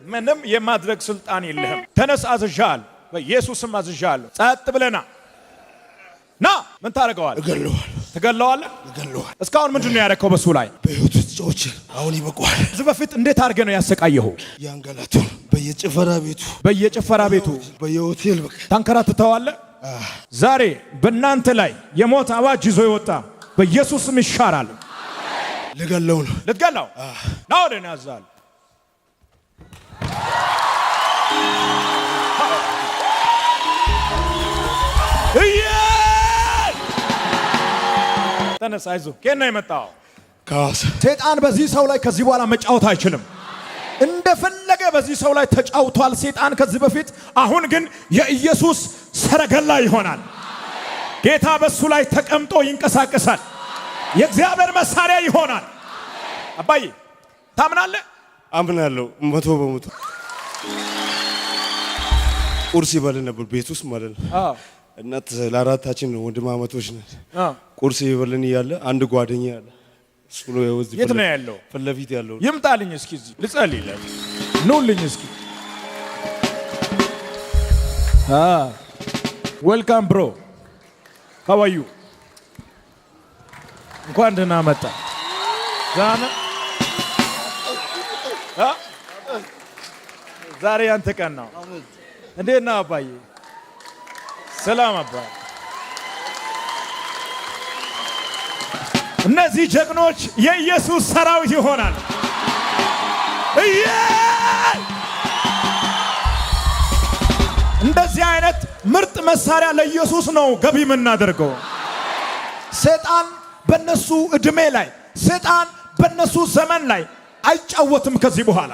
ምንም የማድረግ ስልጣን የለህም። ተነስ፣ አዝዣለሁ። በኢየሱስም አዝዣለሁ። ጸጥ ብለና ና። ምን ታደርገዋለህ? እገለዋለሁ። ትገለዋለህ? እገለዋለሁ። እስካሁን ምንድን ነው ያደረከው በሱ ላይ? በህይወቱ ተጫውቼ አሁን ይበቃዋል። ከዚህ በፊት እንዴት አድርገህ ነው ያሰቃየኸው? ያንገላቱ በየጭፈራ ቤቱ፣ በየጭፈራ ቤቱ፣ በየሆቴል በቃ ታንከራትተዋለህ። ዛሬ በእናንተ ላይ የሞት አዋጅ ይዞ የወጣ በኢየሱስም ይሻራል። ልገለው ነው። ልትገላው ና ወደ እኔ አዝዛለሁ። ተነስ፣ አይዞህ። ከየት ነው የመጣው? ከሐዋሳ። ሰይጣን በዚህ ሰው ላይ ከዚህ በኋላ መጫወት አይችልም። እንደፈለገ በዚህ ሰው ላይ ተጫውቷል ሰይጣን ከዚህ በፊት። አሁን ግን የኢየሱስ ሰረገላ ይሆናል። ጌታ በሱ ላይ ተቀምጦ ይንቀሳቀሳል። የእግዚአብሔር መሳሪያ ይሆናል። አባዬ ታምናለህ? አምናለሁ 100%። ቁርስ ይበል ነበር ቤት ውስጥ ማለት ነው። እናት ለአራታችን ነው፣ ወንድማማቾች ነን። ቁርስ ይበልን እያለ አንድ ጓደኛ አለ። እሱ ነው የወዝ የት ነው ያለው? ፊት ለፊት ያለው። ይምጣልኝ እስኪ፣ እዚህ ልጸልይለት። ኑልኝ እስኪ። Welcome bro, how are you? እንኳን ደህና መጣ። ዛና ዛሬ ያንተ ቀን ነው። እንዴት ነህ አባዬ? ሰላም አባዬ። እነዚህ ጀግኖች የኢየሱስ ሰራዊት ይሆናል። እንደዚህ አይነት ምርጥ መሳሪያ ለኢየሱስ ነው ገቢ የምናደርገው። ሰይጣን በነሱ እድሜ ላይ፣ ሰይጣን በነሱ ዘመን ላይ አይጫወትም። ከዚህ በኋላ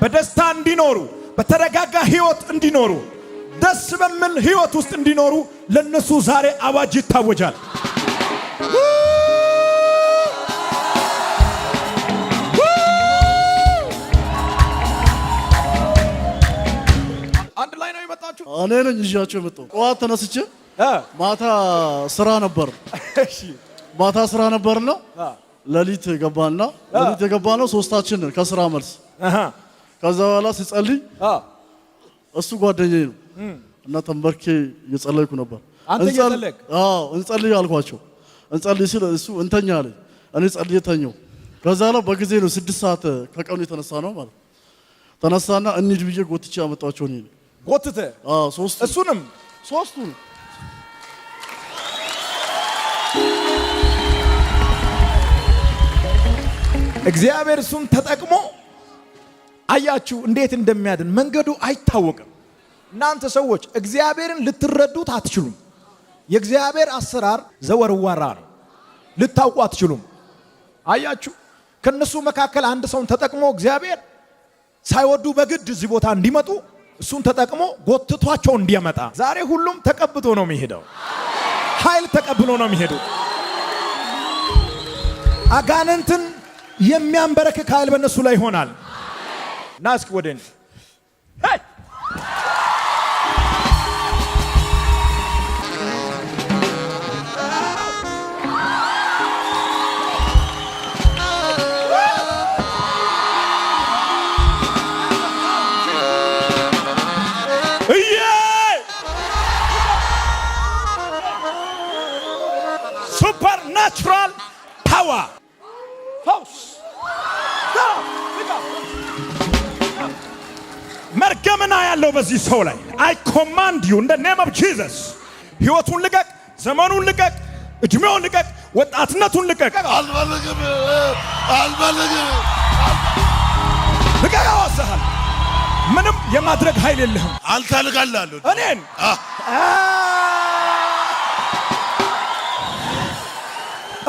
በደስታ እንዲኖሩ፣ በተረጋጋ ህይወት እንዲኖሩ፣ ደስ በሚል ህይወት ውስጥ እንዲኖሩ ለነሱ ዛሬ አዋጅ ይታወጃል። አንድ ላይ ነው የመጣችሁ? እኔ ነኝ ይዣቸው የመጣው። ጠዋት ተነስቼ ማታ ስራ ነበር። ማታ ስራ ነበርና ሌሊት ገባና ሌሊት የገባ ነው ሶስታችን ከስራ መልስ። ከዛ በኋላ ሲጸልይ እሱ ጓደኛዬ ነው እና ተንበርኬ እየጸለይኩ ነበር። አንተ እየጸለይክ? አዎ፣ እንጸልይ አልኳቸው። እንጸልይ ሲል እሱ እንተኛ አለኝ። እኔ ጸልዬ ተኛው። ከዛ ላይ በጊዜ ነው 6 ሰዓት ከቀኑ የተነሳ ነው ማለት ተነሳና እንሂድ ብዬ ጎትቼ ያመጣቸው እኔ ነኝ። ጎትተህ? አዎ፣ ሶስቱ። እሱንም? ሶስቱ። እግዚአብሔር እሱን ተጠቅሞ አያችሁ እንዴት እንደሚያድን፣ መንገዱ አይታወቅም። እናንተ ሰዎች እግዚአብሔርን ልትረዱት አትችሉም። የእግዚአብሔር አሰራር ዘወርዋራ ነው፣ ልታውቁ አትችሉም። አያችሁ፣ ከነሱ መካከል አንድ ሰውን ተጠቅሞ እግዚአብሔር ሳይወዱ በግድ እዚህ ቦታ እንዲመጡ እሱን ተጠቅሞ ጎትቷቸው እንዲያመጣ። ዛሬ ሁሉም ተቀብቶ ነው የሚሄደው። ኃይል ተቀብሎ ነው የሚሄዱት። አጋንንትን የሚያንበረክክ ኃይል በእነሱ ላይ ይሆናል። ና እስኪ ወደ እኔ። Hey! እዬ! Supernatural power፣ ፈውስ፣ መርገምና ያለው በዚህ ሰው ላይ I command you in the name of Jesus፣ ህይወቱን ልቀቅ፣ ዘመኑን ልቀቅ፣ እድሜውን ልቀቅ፣ ወጣትነቱን ልቀቅ። አልፈልግም፣ አልፈልግም። ልቀቅ። አወዛሃል። ምንም የማድረግ ኃይል የለህም። አንተ ልገላለሁ። እኔን?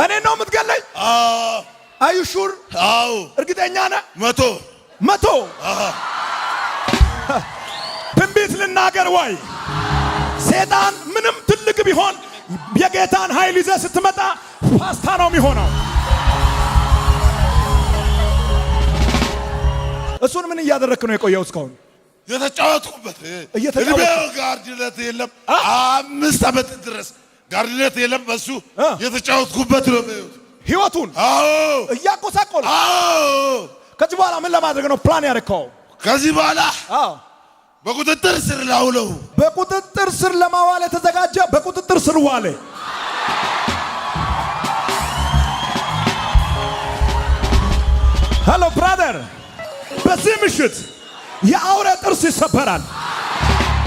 እኔን ነው የምትገለኝ? Are you sure? አዎ። እርግጠኛ ነህ? 100። 100። ትንቢት ልናገር ወይ? ሰይጣን ምንም ትልቅ ቢሆን የጌታን ኃይል ይዘህ ስትመጣ ፓስታ ነው የሚሆነው። እሱን ምን እያደረግክ ነው የቆየው እስካሁን? የተጫወትኩበት። እየተጫወትክ? እድሜው ጋርድነት የለም። 5 ዓመት ድረስ ጋርድነት የለም። በሱ የተጫወትኩበት ነው የሚሆኑት። ህይወቱን አዎ። እያጎሳቆለ አዎ። ከዚህ በኋላ ምን ለማድረግ ነው ፕላን ያደረግከው? ከዚህ በኋላ በቁጥጥር ስር ላውለው። በቁጥጥር ስር ለማዋል የተዘጋጀ በቁጥጥር ስር ዋለ። Hello brother፣ በዚህ ምሽት የአውሬ ጥርስ ይሰበራል።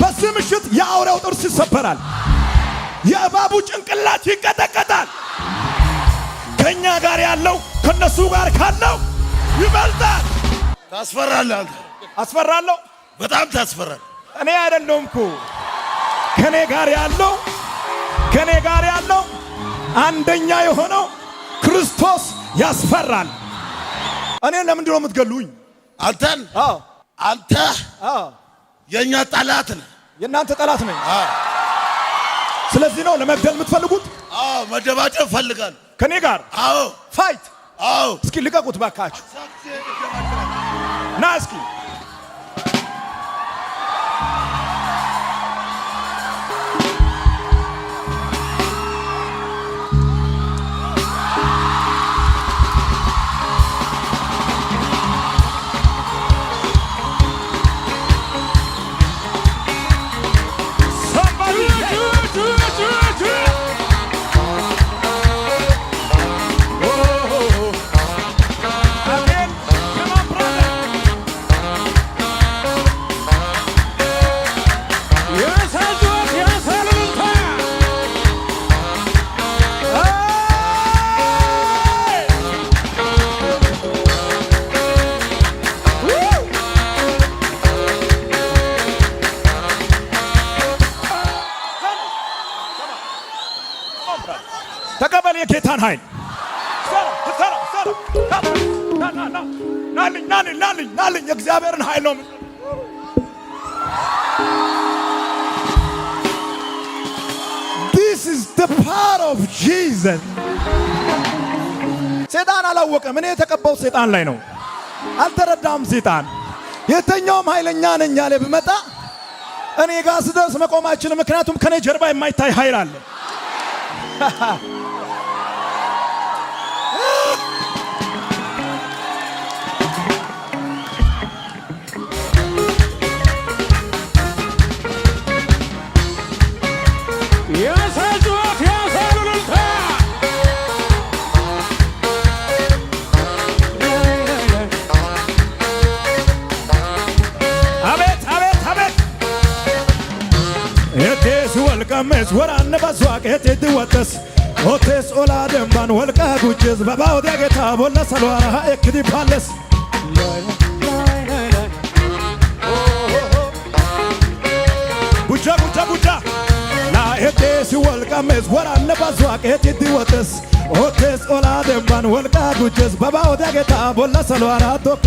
በዚህ ምሽት የአውሬው ጥርስ ይሰበራል። የእባቡ ጭንቅላት ይቀጠቀጣል። ከኛ ጋር ያለው ከነሱ ጋር ካለው ይበልጣል። ታስፈራለህ አንተ። አስፈራለሁ። በጣም ታስፈራለህ። እኔ አይደለሁም እኮ ከኔ ጋር ያለው ከኔ ጋር ያለው አንደኛ የሆነው ክርስቶስ ያስፈራል። እኔ ለምንድን ነው የምትገሉኝ? አንተን አዎ አንተ አዎ የእኛ ጠላት ነህ። የእናንተ ጠላት ነኝ። ስለዚህ ነው ለመግደል የምትፈልጉት? አዎ መደባደብ እፈልጋለሁ። ከኔ ጋር አዎ fight። አዎ እስኪ ልቀቁት ባካችሁ። ና እስኪ Somebody. Again, come on, brother. ያሳዝዋት ያሳልልታ Hey! Woo! ተቀበል የጌታን ኃይል። ናልኝ ናልኝ ናልኝ ናልኝ የእግዚአብሔርን ኃይል ነው። This is the power of Jesus. ሴጣን አላወቀም። እኔ የተቀባው ሴጣን ላይ ነው። አልተረዳም። ሴጣን የተኛውም ኃይለኛ ነኝ ያለ ብመጣ እኔ ጋር ስደርስ መቆም አይችልም። ምክንያቱም ከኔ ጀርባ የማይታይ ኃይል አለ። ያሳዝዋት ያሳልልታ አቤት አቤት አቤት ኤቴስ ወልቀሜስ ወራነ ባዟቅ ኤቴት ወጠስ ኦቴስ ኦላ ደንባን ወልቃ ጉጭስ በባውዲያ ጌታ ቦላ ሰልዋራ ኤክዲ ፓለስ ጉጃ ጉጃ ጉጃ ላኤቴስ ወልቀሜስ ወራነ ባዟቅ ኤቴት ወጠስ ኦቴስ ኦላ ደንባን ወልቃ ጉጭስ በባውዲያ ጌታ ቦላ ሰልዋራ ቶክ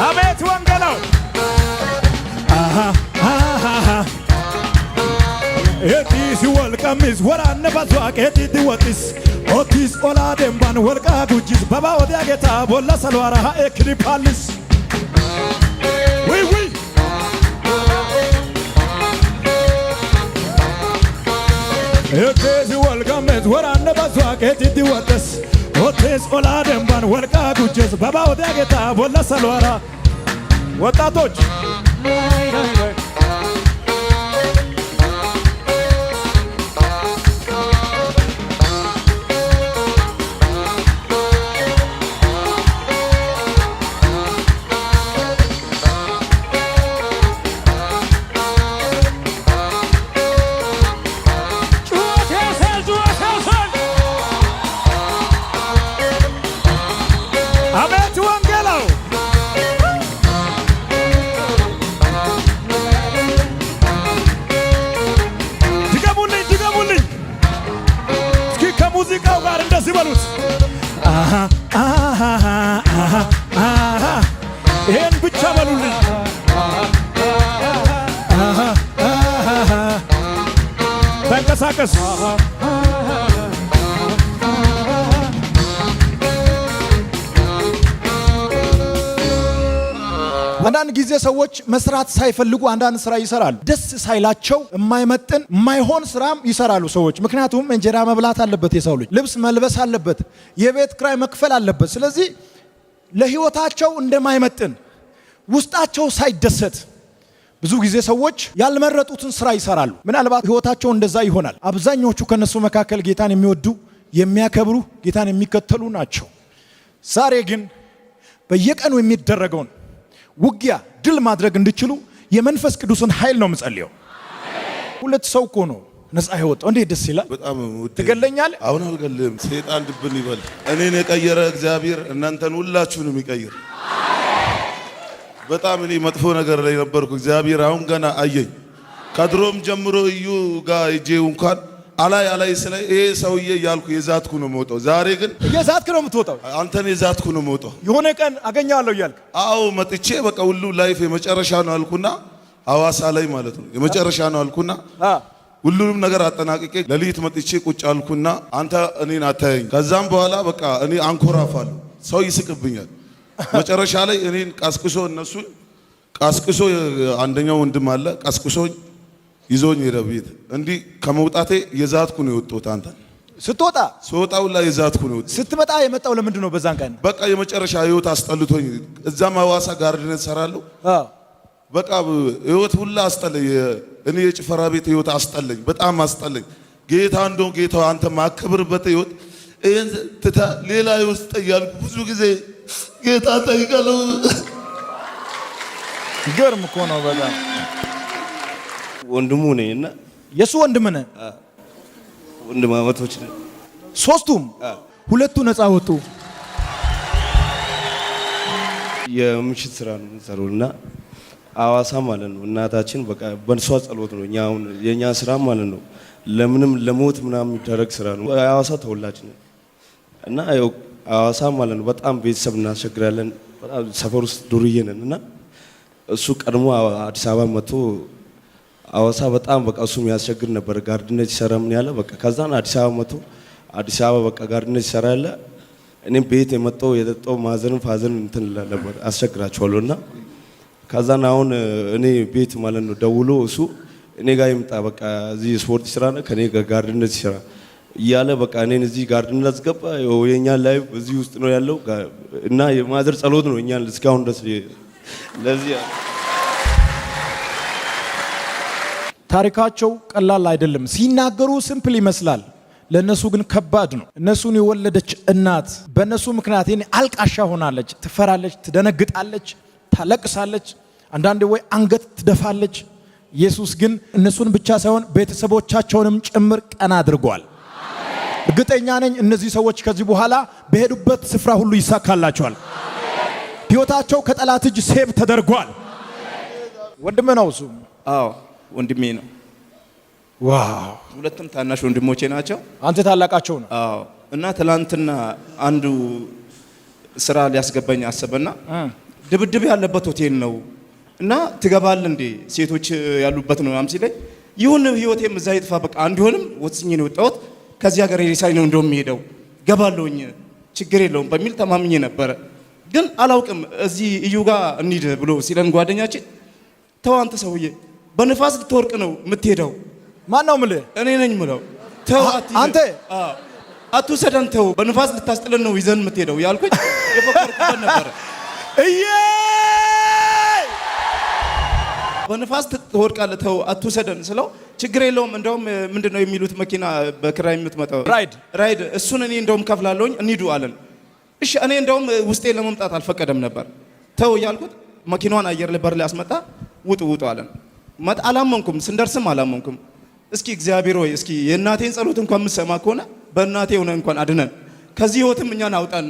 አቤት ወንጌላው አሃ አሃ ኤቲስ ወልቀሚስ ወራነ ባዟቅ ኤቲቲ ወጢስ ኦቲስ ኦላ ደንባን ወልቃ ጉጅስ በባ ወዲያ ጌታ ቦላ ሰልዋራ ኤክዲ ፓሊስ ውይ ውይ ኤቴስ ወልቀሚስ ወራነ ባዟቅ ኤቲቲ ወጢስ ኦቴስ ኦላ ደንባን ወልቃ ጉጅስ በባ ወዲያ ጌታ ቦላ ሰልዋራ ወጣቶች ጩኸት ያሳል ጩኸት ያሳል አቤት ወንጌላው ድገሙልኝ ድገሙልኝ እስኪ ከሙዚቃው ጋር እንደዚህ በሉት። አሃ አሃ አሃ አሃ ይሄን ብቻ በሉልኝ። አሃ አሃ ተንቀሳቀስ። አንዳንድ ጊዜ ሰዎች መስራት ሳይፈልጉ አንዳንድ ስራ ይሰራሉ። ደስ ሳይላቸው የማይመጥን የማይሆን ስራም ይሰራሉ ሰዎች። ምክንያቱም እንጀራ መብላት አለበት የሰው ልጅ፣ ልብስ መልበስ አለበት፣ የቤት ክራይ መክፈል አለበት። ስለዚህ ለህይወታቸው እንደማይመጥን ውስጣቸው ሳይደሰት ብዙ ጊዜ ሰዎች ያልመረጡትን ስራ ይሰራሉ። ምናልባት ህይወታቸው እንደዛ ይሆናል። አብዛኞቹ ከነሱ መካከል ጌታን የሚወዱ፣ የሚያከብሩ፣ ጌታን የሚከተሉ ናቸው። ዛሬ ግን በየቀኑ የሚደረገውን ውጊያ ድል ማድረግ እንዲችሉ የመንፈስ ቅዱስን ኃይል ነው የምጸልየው። ሁለት ሰው እኮ ነው ነፃ የወጣው። እንዴት ደስ ይላል! በጣም ውዴ። ትገለኛለህ? አሁን አልገልህም። ሰይጣን ድብን ይበል። እኔን የቀየረ እግዚአብሔር እናንተን ሁላችሁንም ይቀይር። በጣም እኔ መጥፎ ነገር ላይ ነበርኩ። እግዚአብሔር አሁን ገና አየኝ። ከድሮም ጀምሮ እዩ ጋር ሄጄ እንኳን አላይ አላይ ስለ ይሄ ሰውዬ እያልኩ የዛትኩ ነው የምወጣው። ዛሬ ግን እየዛትክ ነው የምትወጣው። አንተን የዛትኩ ነው የምወጣው። የሆነ ቀን አገኘዋለሁ እያልክ። አዎ፣ መጥቼ በቃ ሁሉ life የመጨረሻ ነው አልኩና ሐዋሳ ላይ ማለት ነው የመጨረሻ ነው አልኩና ሁሉንም ነገር አጠናቅቄ ሌሊት መጥቼ ቁጭ አልኩና አንተ እኔን አታየኝ። ከዛም በኋላ በቃ እኔ አንኮራፋለሁ፣ ሰው ይስቅብኛል። መጨረሻ ላይ እኔን ቀስቅሶ፣ እነሱን ቀስቅሶ፣ አንደኛው ወንድም አለ፣ ቀስቅሶኝ ይዞኝ ሄደ ቤት። እንዲህ ከመውጣቴ የዛትኩ ነው የወጣሁት። አንተን ስትወጣ ስወጣ ሁላ የዛትኩ ነው የወጣሁት። ስትመጣ የመጣው ለምንድን ነው? በዛን ቀን በቃ የመጨረሻ ህይወት አስጠልቶኝ እዛም ሐዋሳ ጋርድነት ሰራለሁ። በቃ ህይወት ሁላ አስጠለኝ። እኔ የጭፈራ ቤት ህይወት አስጠለኝ፣ በጣም አስጠለኝ። ጌታ እንደው ጌታ አንተ ማከብርበት ህይወት ይሄን ትተህ ሌላ ህይወት ስጠኝ እያልኩ ብዙ ጊዜ ጌታ ጠይቃለሁ። ገርም እኮ ነው በጣም። ወንድሙ ነኝ እና የሱ ወንድም ነህ? ወንድማማቾች ነን። ሶስቱም ሁለቱ ነፃ ወጡ። የምሽት ስራ ነው የምንሰራው እና ሐዋሳ ማለት ነው እናታችን በቃ በእሷ ጸሎት ነው እኛ አሁን የኛ ስራ ማለት ነው ለምንም ለሞት ምናምን የሚደረግ ስራ ነው። ሐዋሳ ተወላጅ ነን እና ያው ሐዋሳ ማለት ነው በጣም ቤተሰብ እናስቸግራለን። በጣም ሰፈር ውስጥ ዱርዬ ነን እና እሱ ቀድሞ አዲስ አበባ መጥቶ ሐዋሳ በጣም በቃ እሱ የሚያስቸግር ነበር። guard ነት ይሰራ ምን ያለ በቃ ከዛን አዲስ አበባ መጥቶ አዲስ አበባ በቃ guard ነት ይሰራ ያለ እኔም ቤት የመጣው የጠጣው mother ን father ን እንትን ነበር አስቸግራቸዋለሁ። እና ከዛን አሁን እኔ ቤት ማለት ነው ደውሎ እሱ እኔ ጋር ይምጣ፣ በቃ እዚህ ስፖርት ይስራ ነው ከኔ ጋር guard ነት ይስራ እያለ በቃ እኔን እዚህ guard ነት አስገባ። ያው የኛ life እዚህ ውስጥ ነው ያለው እና የ mother ጸሎት ነው እኛን እስካሁን ድረስ ለዚህ። ታሪካቸው ቀላል አይደለም። ሲናገሩ simple ይመስላል፣ ለእነሱ ግን ከባድ ነው። እነሱን የወለደች እናት በእነሱ ምክንያት ይህን አልቃሻ ሆናለች። ትፈራለች፣ ትደነግጣለች፣ ታለቅሳለች፣ አንዳንዴ ወይ አንገት ትደፋለች። ኢየሱስ ግን እነሱን ብቻ ሳይሆን ቤተሰቦቻቸውንም ጭምር ቀና አድርጓል። እርግጠኛ ነኝ እነዚህ ሰዎች ከዚህ በኋላ በሄዱበት ስፍራ ሁሉ ይሳካላቸዋል። ሕይወታቸው ከጠላት እጅ save ተደርጓል። ወንድም ነው እሱ። አዎ፣ ወንድሜ ነው። Wow! ሁለቱም ታናሽ ወንድሞቼ ናቸው። አንተ ታላቃቸው ነው። አዎ፣ እና ትላንትና አንዱ ስራ ሊያስገባኝ አሰበና ድብድብ ያለበት ሆቴል ነው እና ትገባል እንዴ፣ ሴቶች ያሉበት ነው ምናምን ሲለኝ ይሁን ህይወቴም እዛ ይጥፋ በቃ አንዲሆንም ወስኜ ነው የወጣሁት። ከዚህ ሀገር ሬሳይ ነው እንደውም የሚሄደው፣ ገባለሁኝ ችግር የለውም በሚል ተማምኜ ነበረ። ግን አላውቅም እዚህ እዩ ጋር እንሂድ ብሎ ሲለን ጓደኛችን ተው አንተ ሰውዬ በንፋስ ልትወርቅ ነው የምትሄደው። ማን ነው የምልህ? እኔ ነኝ ምለው። ተው አትሂድ። አንተ? አዎ። አትውሰደን ተው፣ በንፋስ ልታስጥለን ነው ይዘን የምትሄደው ያልኩኝ የፎከርኩበት ነበረ። እዬ! በንፋስ ትወድቃለህ ተው አትውሰደን ስለው ችግር የለውም፣ እንደውም ምንድን ነው የሚሉት መኪና በክራይ የምትመጣው? ራይድ። ራይድ፣ እሱን እኔ እንደውም ከፍላለሁኝ እንሂዱ አለን። እሺ፣ እኔ እንደውም ውስጤ ለመምጣት አልፈቀደም ነበር። ተው እያልኩት መኪናዋን አየር ላይ በር ላይ አስመጣ፣ ውጡ ውጡ አለን። አላመንኩም፣ ስንደርስም አላመንኩም። እስኪ እግዚአብሔር ሆይ፣ እስኪ የእናቴን ጸሎት እንኳን የምትሰማ ከሆነ በእናቴ ሆነ እንኳን አድነን፣ ከዚህ ህይወትም እኛን አውጣን።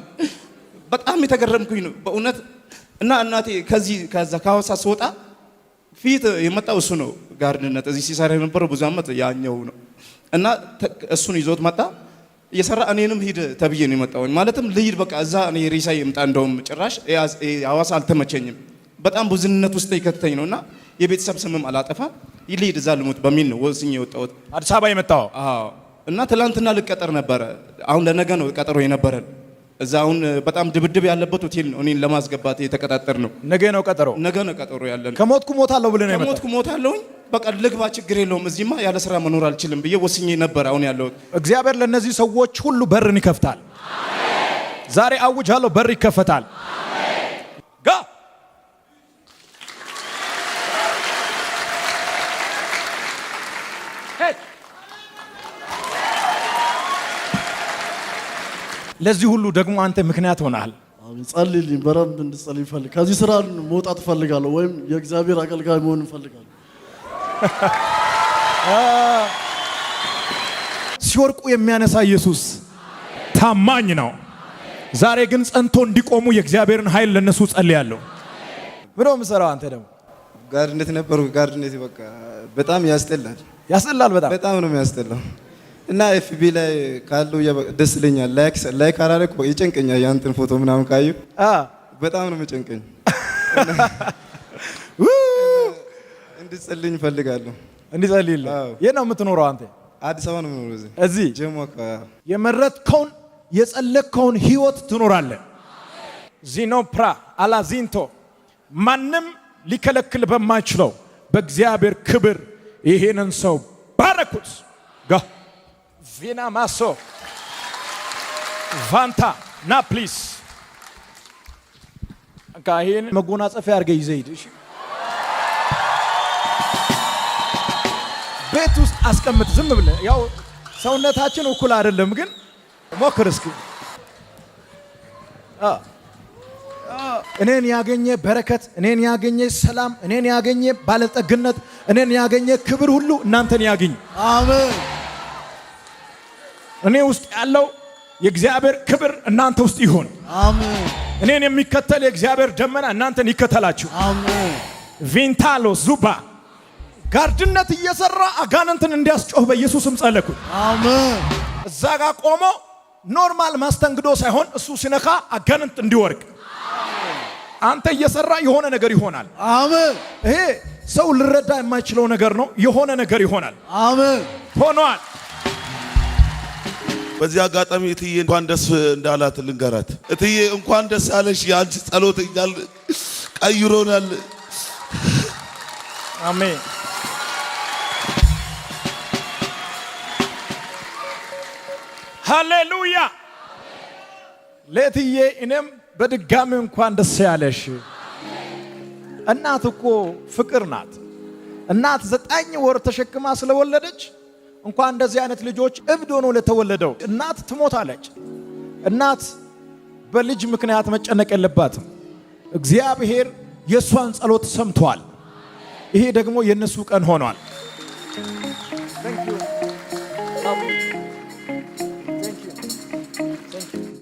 በጣም የተገረምኩኝ ነው በእውነት። እና እናቴ ከዚህ ከዛ ከሐዋሳ ስወጣ ፊት የመጣው እሱ ነው። Guard ነት እዚህ ሲሰራ የነበረው ብዙ ዓመት ያኛው ነው እና እሱን ይዞት መጣ እየሰራ እኔንም ሂድ ተብዬ ነው የመጣሁኝ። ማለትም ልሂድ በቃ እዛ እኔ ሬሳ ይምጣ፣ እንደውም ጭራሽ ሐዋሳ አልተመቸኝም። በጣም ብዙነት ውስጥ ይከተኝ ነውና የቤተሰብ ስምም አላጠፋ ልሂድ እዛ ልሙት በሚል ነው ወስኜ የወጣሁት። አዲስ አበባ የመጣው? አዎ፣ እና ትላንትና ልቀጠር ነበረ። አሁን ለነገ ነው ቀጠሮ የነበረን። እዛ አሁን በጣም ድብድብ ያለበት ሆቴል ነው እኔን ለማስገባት የተቀጣጠር ነው። ነገ ነው ቀጠሮ። ነገ ነው ቀጠሮ ያለን። ከሞትኩ ሞታለሁ ብለህ ነው የመጣው። ከሞትኩ ሞታለሁኝ። በቃ ልግባ፣ ችግር የለውም እዚህማ ያለ ስራ መኖር አልችልም ብዬ ወስኜ ነበር። አሁን ያለሁት እግዚአብሔር ለእነዚህ ሰዎች ሁሉ በርን ይከፍታል። ዛሬ አውጃለሁ፣ በር ይከፈታል። ጋ ለዚህ ሁሉ ደግሞ አንተ ምክንያት ሆነሃል። አሜን። ጸልይልኝ፣ በደንብ እንድጸልይ እፈልግ። ከዚህ ስራ መውጣት እፈልጋለሁ፣ ወይም የእግዚአብሔር አገልጋይ መሆን እፈልጋለሁ። ሲወርቁ የሚያነሳ ኢየሱስ ታማኝ ነው። ዛሬ ግን ጸንቶ እንዲቆሙ የእግዚአብሔርን ኃይል ለነሱ ጸልያለሁ። ምን ነው የምትሰራው አንተ ደግሞ? guard ነት ነበርኩ። guard ነት በቃ በጣም ያስጠላል። ያስጠላል በጣም በጣም ነው የሚያስጠላው። እና FB ላይ ካለው ደስ ይለኛል። like አላደረኩ ይጨንቀኛል። ያንተን ፎቶ ምናምን ካዩ በጣም ነው የሚጨንቀኝ። እንድጸልኝ እፈልጋለሁ። እንዲጸልይልህ። የት ነው የምትኖረው አንተ? አዲስ አበባ ነው የምኖረው። እዚህ እዚህ ጀሞ አካባቢ። የመረጥከውን የጸለቅከውን ህይወት ትኖራለህ። ዚኖፕራ አላዚንቶ ማንም ሊከለክል በማይችለው በእግዚአብሔር ክብር ይሄንን ሰው ባረኩት። ጋ ቪና ማሶ ቫንታ ና please ይሄን መጎናጸፊያ አድርገህ ይዘህ ሂድ። እሺ ቤት ውስጥ አስቀምጥ። ዝም ብለህ ያው ሰውነታችን እኩል አይደለም፣ ግን ሞክር እስኪ። እኔን ያገኘ በረከት፣ እኔን ያገኘ ሰላም፣ እኔን ያገኘ ባለጠግነት፣ እኔን ያገኘ ክብር ሁሉ እናንተን ያገኝ። አሜን። እኔ ውስጥ ያለው የእግዚአብሔር ክብር እናንተ ውስጥ ይሁን። አሜን። እኔን የሚከተል የእግዚአብሔር ደመና እናንተን ይከተላችሁ። አሜን። ቪንታሎ ዙባ guard ነት እየሰራ አጋንንትን እንዲያስጮህ በኢየሱስም ጸለኩ። አሜን። እዛ ጋር ቆሞ normal ማስተንግዶ ሳይሆን እሱ ሲነካ አጋንንት እንዲወርቅ አንተ እየሰራ የሆነ ነገር ይሆናል። አሜን። ይሄ ሰው ልረዳ የማይችለው ነገር ነው። የሆነ ነገር ይሆናል። አሜን። ሆኗል። በዚህ አጋጣሚ እትዬ እንኳን ደስ እንዳላት ልንገራት። እትዬ እንኳን ደስ አለሽ። የአንቺ ጸሎት እኛን ቀይሮናል። አሜን። ሃሌሉያ። ለእትዬ እኔም በድጋሚ እንኳን ደስ ያለሽ። እናት እኮ ፍቅር ናት። እናት 9 ወር ተሸክማ ስለወለደች እንኳን እንደዚህ አይነት ልጆች እብድ ሆኖ ለተወለደው እናት ትሞታለች። እናት በልጅ ምክንያት መጨነቅ የለባትም። እግዚአብሔር የእሷን ጸሎት ሰምቷል። ይሄ ደግሞ የእነሱ ቀን ሆኗል።